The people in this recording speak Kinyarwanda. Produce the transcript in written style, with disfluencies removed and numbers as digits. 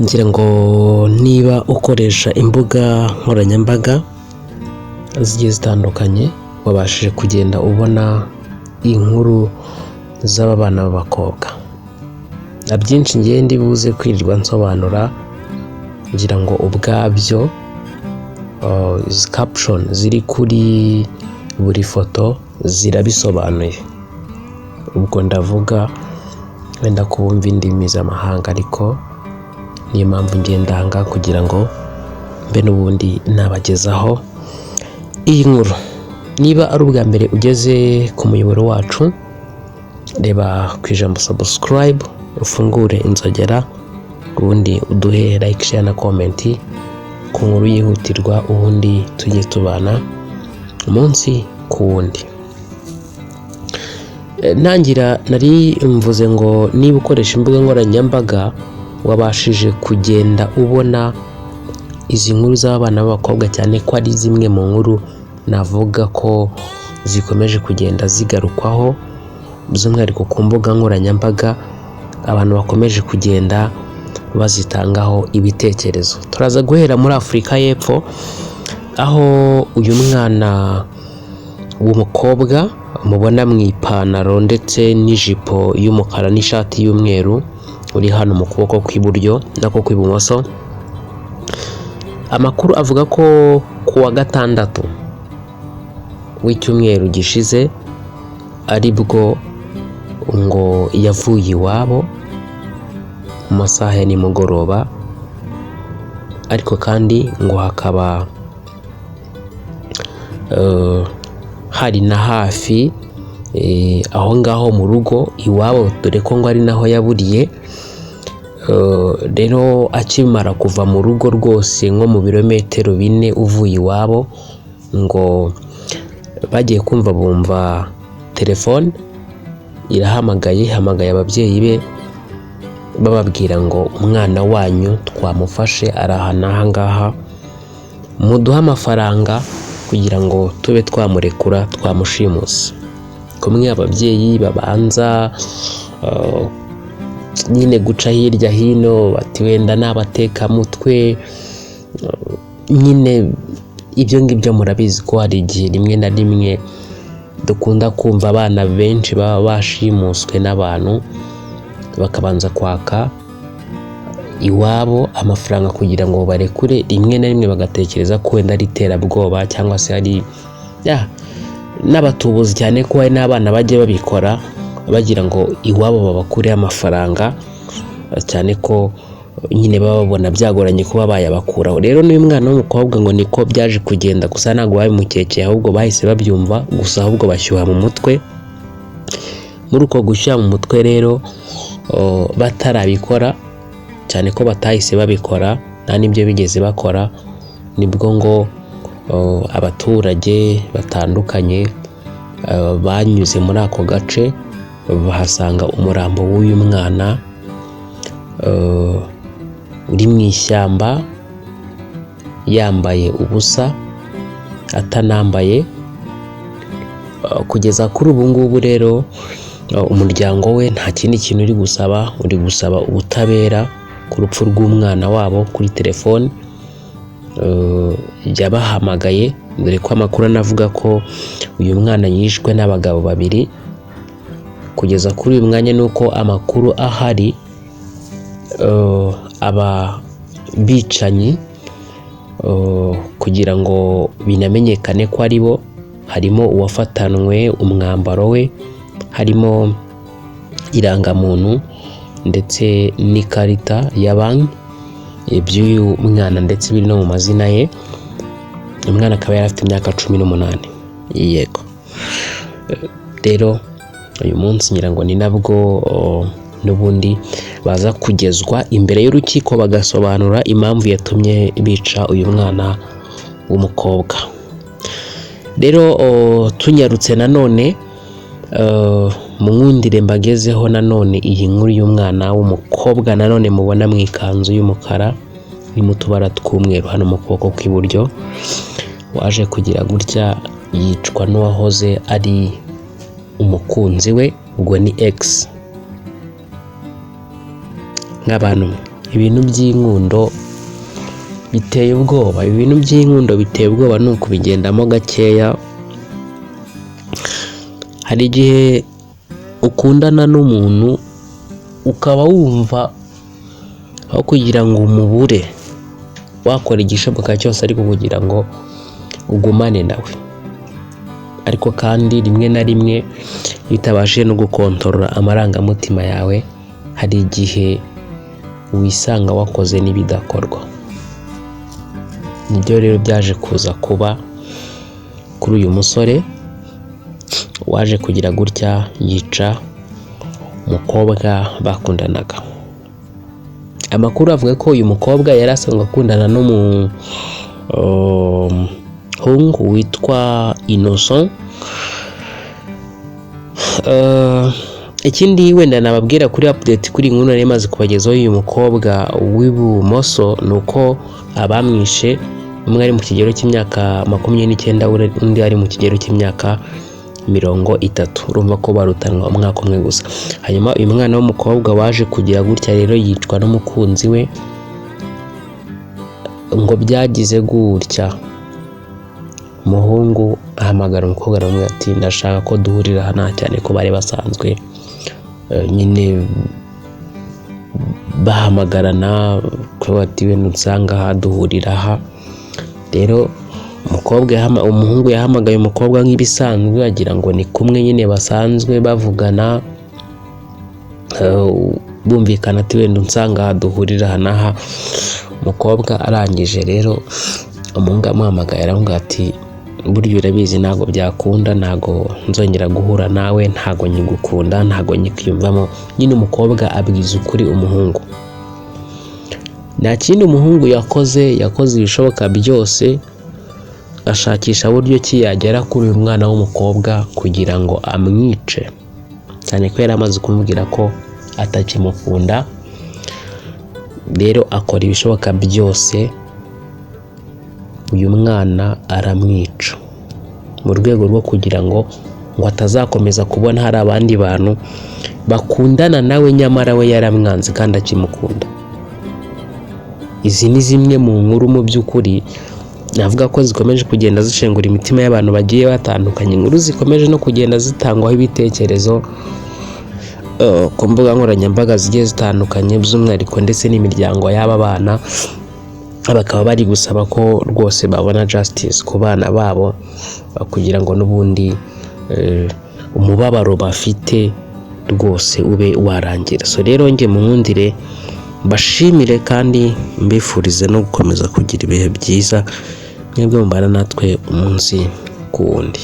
Ngira ngo niba ukoresha imbuga nkoranyambaga zigiye zitandukanye, wabashije kugenda ubona inkuru z'aba bana b'abakobwa. Na byinshi ngiye ndi buze kwirirwa nsobanura, ngira ngo ubwabyo izi caption ziri kuri buri foto zirabisobanuye. Ubwo ndavuga wenda kubumva indimi z'amahanga, ariko niyo mpamvu ngenda aha ngaha kugira ngo mbe n'ubundi nabagezaho iyi nkuru. Niba ari ubwa mbere ugeze ku muyoboro wacu, reba ku ijambo subscribe, ufungure inzogera, ubundi uduhe like, share na comment ku nkuru yihutirwa, ubundi tujye tubana umunsi ku wundi. Ntangira nari mvuze ngo niba ukoresha imbuga nkoranyambaga, wabashije kugenda ubona izi nkuru z'abana b'abakobwa, cyane ko ari zimwe mu nkuru navuga ko zikomeje kugenda zigarukwaho, by'umwihariko ku mbuga nkoranyambaga, abantu bakomeje kugenda bazitangaho ibitekerezo. Turaza guhera muri Afurika y'Epfo, aho uyu mwana w'umukobwa mubona mu ipantaro ndetse n'ijipo y'umukara n'ishati y'umweru, uri hano mu kuboko kw'iburyo nako kw'ibumoso. Amakuru avuga ko ku wa gatandatu w'icyumweru gishize aribwo ngo yavuye iwabo mu masaha ya nimugoroba, ariko kandi ngo hakaba hari na hafi aho ngaho mu rugo iwabo, dore ko ngo ari naho yaburiye. Rero akimara kuva mu rugo rwose, nko mu birometero 4 uvuye iwabo, ngo bagiye kumva bumva telefone irahamagaye, ihamagaye ababyeyi be, bababwira ngo umwana wanyu twamufashe, ari aha n'aha ngaha, muduhe amafaranga kugira ngo tube twamurekura, twamushimuse. Kumwe ababyeyi babanza nyine guca hirya hino, bati wenda ni abatekamutwe nyine, ibyo ngibyo murabizi ko hari igihe rimwe na rimwe dukunda kumva abana benshi baba bashimuswe n'abantu, bakabanza kwaka iwabo amafaranga kugira ngo barekure. Rimwe na rimwe bagatekereza ko wenda ari iterabwoba cyangwa se ari ya n'abatubuzi, cyane ko hari n'abana bajya babikora bagira ngo iwabo babakureho amafaranga, cyane ko nyine baba babona byagoranye kuba bayabakuraho. Rero n'uyu mwana w'umukobwa ngo niko byaje kugenda, gusa ntabwo babimukekeye, ahubwo bahise babyumva gusa, ahubwo bashyuha mu mutwe. Muri uko gushyuha mu mutwe rero, batarabikora, cyane ko batahise babikora, nta n'ibyo bigeze bakora, nibwo ngo abaturage batandukanye banyuze muri ako gace bahasanga umurambo w'uyu mwana uri mu ishyamba, yambaye ubusa, atanambaye. Kugeza kuri ubu ngubu rero, umuryango we nta kindi kintu uri gusaba, uri gusaba ubutabera ku rupfu rw'umwana wabo. Kuri telefone yabahamagaye, dore ko amakuru anavuga ko uyu mwana yishwe n'abagabo babiri. Kugeza kuri uyu mwanya ni uko amakuru ahari, aba bicanyi, kugira ngo binamenyekane ko ari bo, harimo uwafatanwe umwambaro we, harimo irangamuntu ndetse n'ikarita ya banki by'uyu mwana, ndetse biri no mu mazina ye. Umwana akaba yari afite imyaka 18. Yego, rero uyu munsi ngira ngo ni nabwo n'ubundi baza kugezwa imbere y'urukiko, bagasobanura impamvu yatumye bica uyu mwana w'umukobwa. Rero tunyarutse nanone, munkundire mbagezeho nanone iyi nkuru y'umwana w'umukobwa nanone mubona mu ikanzu y'umukara irimo utubara tw'umweru hano mu kuboko kw'iburyo, waje kugira gutya yicwa n'uwahoze ari umukunzi we, ubwo ni ex. Nk'abantu Ibintu by'inkundo biteye ubwoba, ibintu by'inkundo biteye ubwoba, ni ukubigendamo gakeya. Hari igihe ukundana n'umuntu ukaba wumva aho kugira ngo umubure wakora igishoboka cyose, ariko kugira ngo ugumane nawe. Ariko kandi rimwe na rimwe iyo utabashije no gukontorora amarangamutima yawe, hari igihe wisanga wakoze n'ibidakorwa. Nibyo rero byaje kuza kuba kuri uyu musore waje kugira gutya yica umukobwa bakundanaga. Amakuru avuga ko uyu mukobwa yari asanzwe akundana n'umuhungu witwa Innocent. Ikindi wenda nababwira kuri update kuri iyi nkuru nari maze kubagezaho uyu mukobwa w'ibumoso, ni uko abamwishe umwe ari mu kigero cy'imyaka 29, undi ari mu kigero cy'imyaka 30. Urumva ko barutanwa umwaka umwe gusa. Hanyuma uyu mwana w'umukobwa waje kugira gutya rero yicwa n'umukunzi we, ngo byagize gutya umuhungu ahamagara umukobwa, aramubwira ati: "Ndashaka ko duhurira hano," cyane ko bari basanzwe nyine bahamagarana, ko bati: "Wenda unsanga aha, duhurira aha." Rero umukobwa, umuhungu yahamagaye umukobwa nk'ibisanzwe, agira ngo ni kumwe nyine basanzwe bavugana, bumvikana, ati: "Wenda unsanga aha, duhurira aha n'aha." Umukobwa arangije rero, umuhungu amuhamagaye aramubwira ati: "Burya urabizi, ntabwo byakunda, ntabwo nzongera guhura nawe, ntabwo nkigukunda, ntabwo nkikwiyumvamo." Nyine umukobwa abwiza ukuri umuhungu. Nta kindi umuhungu yakoze, yakoze ibishoboka byose ashakisha buryo ki yagera kuri uyu mwana w'umukobwa kugira ngo amwice, cyane ko yari amaze kumubwira ko atakimukunda. Rero akora ibishoboka byose, uyu mwana aramwica mu rwego rwo kugira ngo atazakomeza kubona hari abandi bantu bakundana nawe, nyamara we yaramwanze kandi akimukunda. Izi ni zimwe mu nkuru mu by'ukuri navuga ko zikomeje kugenda zishengura imitima y'abantu bagiye batandukanye, inkuru zikomeje no kugenda zitangwaho ibitekerezo ku mbuga nkoranyambaga zigiye zitandukanye, by'umwihariko ndetse n'imiryango y'aba bana bakaba bari gusaba ko rwose babona justice ku bana babo, kugira ngo n'ubundi umubabaro bafite rwose ube warangira. So rero njye munkundire mbashimire kandi mbifurize no gukomeza kugira ibihe byiza, mwebwe mubana natwe umunsi ku wundi.